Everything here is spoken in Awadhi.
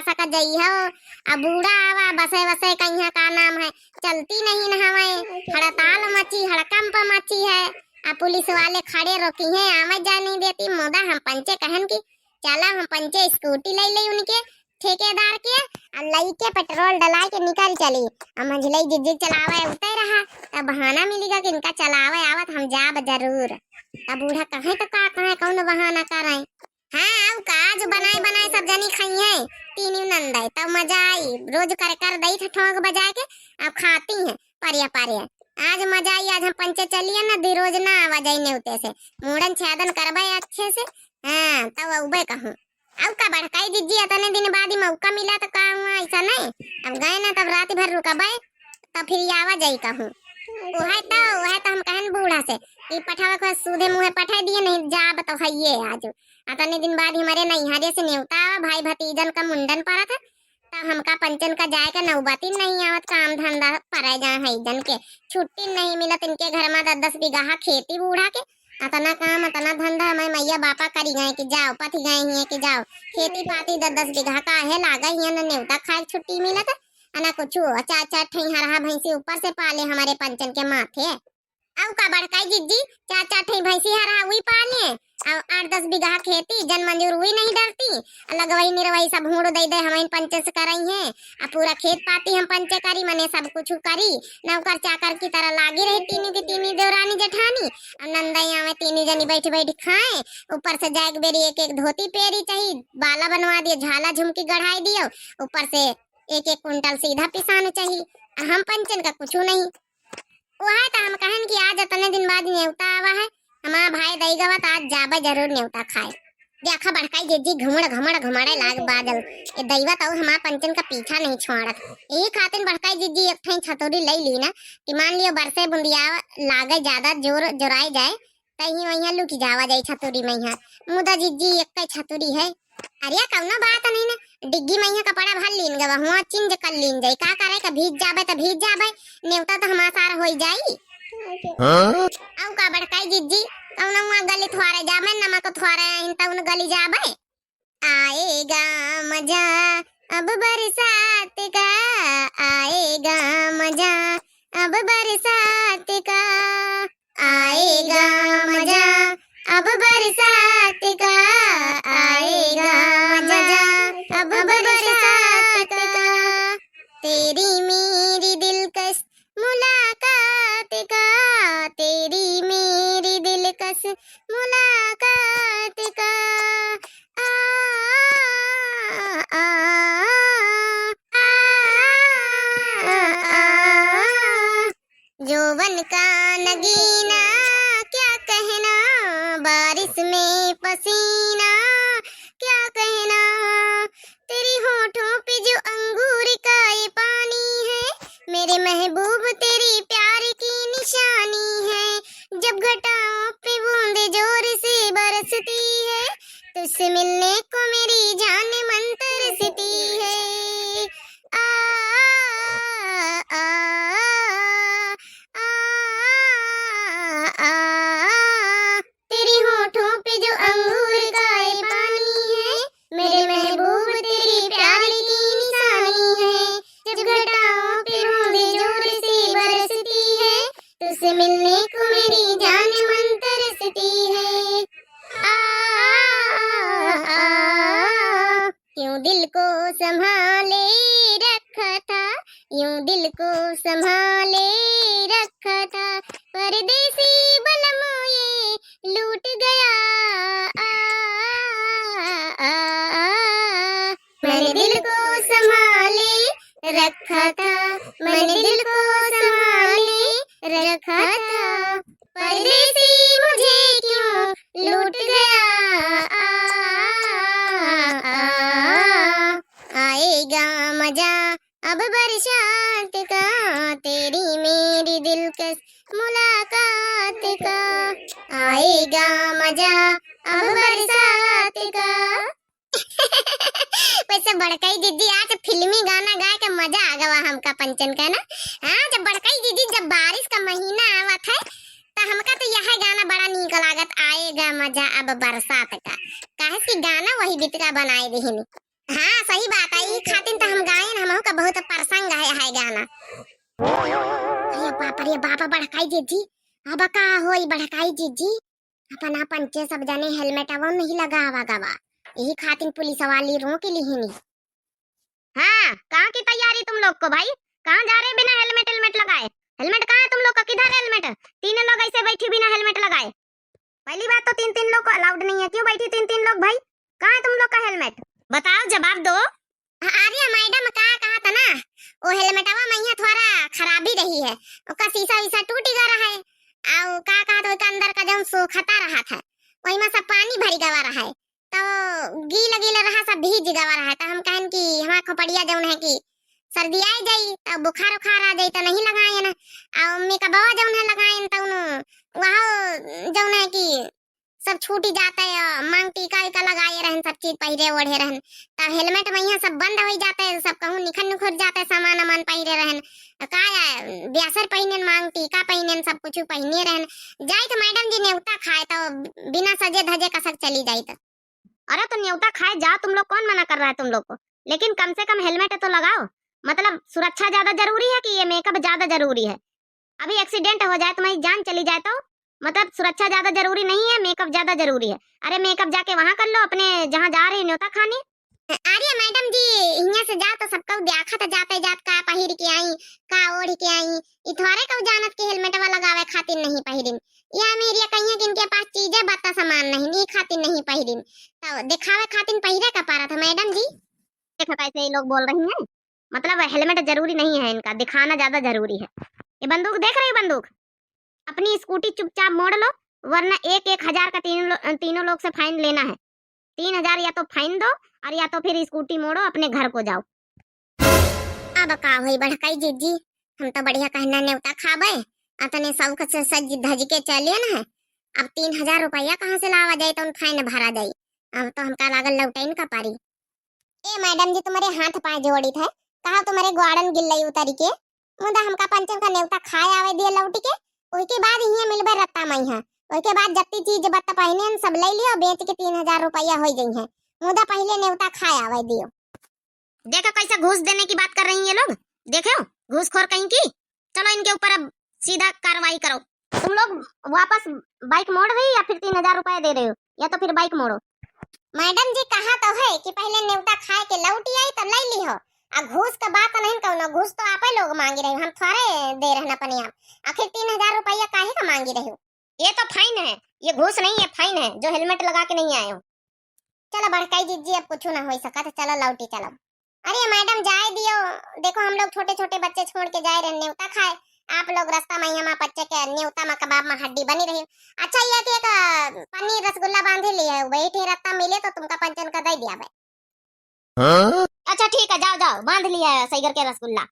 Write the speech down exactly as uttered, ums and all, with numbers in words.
सका जइहो। अब बूढ़ा आवा, बसे बसे कहिया का नाम है, चलती नहीं न हवे, हड़ताल मची, हड़कंप मची है। अब पुलिस वाले खड़े रोकी हैं, आवे जा नहीं देती। मुदा हम पंचे कहन कि चला, हम पंचे स्कूटी लइ लइ उनके ठेकेदार के, आ लइके पेट्रोल डलाइ के निकल चली। आ मंझलई जिज्जी चलावे उतै रहा, तब बहाना मिलिगा कि इनका चलावे आवत, हम जाब जरूर। तब बूढ़ा कहे तो का कहे, कौन बहाना करे। हाँ, अब का, आज बनाए बनाए सब जनी खाइए, तीनों नंदे, तब मजा आई। रोज कर कर दई थे ठोंक बजाए के, अब खाती हैं परिया परिया। आज मजा आई, आज हम पंचे चलिए ना, दी रोज ना आवा जाई नेवते से, मूड़न छेदन करबे अच्छे से। हाँ, तब अउबे कहूँ। अब का बड़काई जिज्जी, अतने दिन बाद ही मौका मिला तो का हुआ, ऐसा नहीं? अब गए ना, तब रात भर रुकबे, तब फिर आवा जाई कहूँ। उहे तो, उहे तो हम कहन बूढ़ा से कि पठावे को सूधे मुँहे पठा दिए, नहीं जाब तो हइये आज। अतने दिन बाद ही हमारे नैहरे से नेवता आवा, भाई भतीजन का मुंडन परत है, तो हमका पंचन का जाए के नौबती नहीं आवत, काम धंधा परे जाए है जन के, छुट्टी नहीं मिलत इनके घर में दस दस बीघा खेती बूढ़ा के, अतना काम, अतना धंधा हमारे मैया बापा करी गए कि जाओ, पथी गए हिये कि जाओ। खेती पाती दस दस बीघा का है, लागे हिये, न नेवता खाए छुट्टी मिलत, आ न कुछु। चार चार ठई हरहा भैंसी ऊपर से पाले हमारे पंचन के माथे। अउ का बड़काई जिज्जी, चार चार ठई भैंसी हरहा उई पाले, अउ आठ दस बीघा खेती जन मंजूर उई नहीं डरती, लगवई निरवई सब हूँड़ दे दे हमें पंचन से करई है। आ पूरा खेत पाती हम पंचे करी, मने सब कुछ करी, नौकर चाकर की तरह लागी रही तीनों की तीनों देवरानी जेठानी। अब नंदई आवे, तीनों जनी बैठ बैठ खाए। ऊपर से जाए के बेरी एक एक धोती पेरी चाही, बाला बनवा दियो, झाला झुमकी गढ़ाई दियो, ऊपर से एक एक कुंटल सीधा पिसान चाही। आ हम पंचन का कुछ नहीं। वह तो हम कहन कि आज इतने दिन बाद नेवता आवा है, हमार भाई दई गवा, तो आज जाबे जरूर नेवता खाए। देखा बड़काई जिज्जी घुमड़ घुमड़ घुमड़े लाग बाजल। ए दैवा तो हमार पंचन का पीछा नहीं छोड़त। यही खातिर बड़काई जिज्जी एक ठई छतुरी लई ली ना कि मान लियो बरसे बुंदिया लागे ज्यादा जोर जोराई जाए, तही वहिया लुक जावा जाई छतुरी मइहा। मुदा जिज्जी एक छतुरी है। अरे कौनो बात नहीं ना, डिग्गी मइहा कपड़ा भर लीन गवा, हुआ चिंज कर लीन जाई। का करे का भीज जाबे तो भीज जाबे, नेवता तो हमार सार होई जाई। हाँ? अउ का बड़काई जिज्जी, कौनो हुआ गली थ्वारे जाबे, नमक थ्वारे आइन तउन गली जाबे। आएगा मजा अब बरसात का, आएगा मजा अब बरसात का, आएगा मजा अब बरसात का, आएगा मजा अब बरसात का। तेरी मेरी दिलकश मुलाकात का, तेरी मेरी दिलकश मुलाकात का। आ, आ, आ, आ, आ। जोवन का नगीना क्या कहना, बारिश में पसीना क्या कहना। तेरे होठों पे जो अंगूर का ये पानी है, मेरे महबूब तेरे प्यार की निशानी है। जब घटाओं पे बूंद जोर से बरसती है, तुझसे मिलने को मेरी जान मन तरसती है। आ, आ, आ, आ, आ, आ। तेरे होठों पे जो अंगूर का ये पानी है, मेरे महबूब तेरे प्यार की निशानी है। जब घटाओं पे बूंद जोर से बरसती है, तुझसे मिलने को मेरी जान मन तरसती है। आ, आ, आ, आ, क्यों दिल को संभाले रखा था, यूं दिल को संभाले रखा था, परदेसी बलम ये लूट गया। आ, आ, आ, आ, मैंने दिल को संभाले रखा था, मैंने दिल को संभाले रखा था, परदेसी मुझे क्यों लूट गया। आ, आ, आ, आएगा मजा अब बरसात का, तेरी मेरी दिलकश मुलाकात का। आएगा मजा अब बरसात का। वैसे बड़कई दीदी, आज फिल्मी गाना गाए के मजा आ गवा हमका पंचन का ना। हाँ, जब बड़कई दीदी, जब बारिश का महीना आवत है, त हमका तो यह गाना बड़ा नीक लागत, आएगा मजा अब बरसात का। काहे कि गाना वही बितरा बनाए देहिन। हाँ, सही बात है, ई खातिन त हम गायन, हमहू का बहुत प्रसंग है, है गाना। अरे बाप रे बाप, बड़काई जिज्जी, अब का होई बड़काई जिज्जी? अपना पंचे सब जने हेलमेटवा नहीं लगावा गवा, यही खातिन पुलिस वाली रोक लिहिनी। हाँ, कहाँ की तैयारी तुम लोग को भाई? कहाँ जा रहे बिना हेलमेट, हेलमेट लगाए? हेलमेट कहाँ है तुम लोग का? किधर हेलमेट? तीन लोग ऐसे बैठी बिना हेलमेट लगाए। पहली बात तो तीन तीन लोग को अलाउड नहीं है। क्यों बैठी तीन तीन लोग भाई? कहाँ है तुम लोग का हेलमेट? बताओ, जवाब दो। अरे मैडम, का कहा था ना, वो हेलमेटवा में यहाँ थोड़ा खराबी रही है, ओका शीशा वीशा टूट गया रहा है, और का कहा था, ओका अंदर का जौन सोखता रहा था, वही में सब पानी भरी गवा रहा है, तो गीला गीला रहा, सब भीज गवा रहा है। तो हम कहन कि हमार खोपड़िया जौन है कि सर्दियाए जाई, तो बुखार उखार आ जाई, तो नहीं लगाए ना। और मेकअपवा जौन है लगाए, तो उन वहाँ जौन है कि सब छूटी जाता है, मांग टीका वीका लगाए रहन, सब चीज पहिरे ओढ़े रहन। तब हेलमेट में यहाँ सब बंद हो जाता है, सब कहूँ निखर निखर जाता है, सामान अमान पहिरे रहन। का ब्यासर पहिनेन, मांग टीका पहिनेन, सब कुछ पहिने रहन। जाइत मैडम जी नेवता खाए, तो बिना सजे धजे कसक चली जाइत। अरे तो न्योता खाए जाओ तुम लोग, कौन मना कर रहा है तुम लोग को, लेकिन कम से कम हेलमेट तो लगाओ। मतलब सुरक्षा ज्यादा जरूरी है कि ये मेकअप ज्यादा जरूरी है? अभी एक्सीडेंट हो जाए, तुम्हारी जान चली जाए तो? मतलब सुरक्षा ज्यादा जरूरी नहीं है, मेकअप ज्यादा जरूरी है। अरे मेकअप जाके वहां कर लो, अपने जहाँ जा रही न्योता खाने। अरे मैडम जी, हियां से जाओ तो सबका देखत जाते जात का पहिर के आई, का ओढ़ के आई। ई थोड़े कहू जानत के हेलमेटवा लगावे खातिर नहीं पहिरिन। ये मेरिया कहिया कि इनके पास चीजें बता सामान नहीं, ई खातिर नहीं पहिरिन। तो दिखावे खातिर पहिरे का पारत है मैडम जी। देखो कैसे ये लोग बोल रही हैं, मतलब हेलमेट जरूरी नहीं है इनका, दिखाना ज्यादा जरूरी है। ये बंदूक देख रही हो, बंदूक? अपनी स्कूटी चुपचाप मोड़ लो, वरना एक एक हजार का तीनों लो-, तीनों लोग से फाइन लेना है। तीन हजार या तो फाइन दो और या तो फिर स्कूटी मोड़ो, अपने घर को जाओ। अब का होई बड़काई जिज्जी, हम तो बढ़िया कहना नेवता खाबे, अतने शौक से सज धज के चले न है। अब तीन हजार रुपया कहाँ से लावा जाए, तो फाइन भरा जाए। अब तो हमका लागल लौटाइन का पारी। ए मैडम जी, तुम्हारे हाथ पाँव जोड़ित है, कहा तुम्हारे ग्वाड़न गिल्लई उतरी के, मुदा हमका पंचन का नेवता खाए आवे दियो लौटी के, ओहिके बाद हियाँ मिलबे रत्ता मइहाँ। ओहिके बाद जत्ती चीज बत्त पहिने सब ले लियो, बेच के तीन हजार रुपया होई जइहे, मुदा पहिले नेवता खाए आवे दियो। देखो कैसे घूस देने की बात कर रही हैं ये लोग, देखो घूसखोर कहीं की। चलो इनके ऊपर अब सीधा कार्रवाई करो। तुम लोग वापस बाइक मोड़ रही या फिर तीन हजार रुपया दे रहे हो, या तो फिर बाइक मोड़ो। मैडम जी कहा तो है कि पहिले नेवता खाए के लौटी आई तब ले ली हो। आ घूस का बात नहीं कौनो, घूस तो आपे लोग मांगी रही, हम थोड़े दे रहन अपने आप। आखिर तीन हजार रुपया काहे का मांगी रही हो? ये तो फाइन है, ये घूस नहीं है, फाइन है, जो हेलमेट लगा के नहीं आए हो। चलो बड़काई जिज्जी, अब कुछ ना हो सकत, चलो लौटी चलो। अरे मैडम जाए दियो, देखो हम लोग छोटे छोटे बच्चे छोड़ के जाए रहे नेवता खाए, आप लोग रास्ता में यहाँ बच्चे के नेवता में कबाब में हड्डी बनी रही। अच्छा ये कि एक, अ, पन्नी रसगुल्ला बांधे लिए, वही ठी रत्ता मिले तो तुमका पंचन का दे दिया भाई। हाँ? अच्छा ठीक है, जाओ जाओ, बांध लिया है सही करके रसगुल्ला।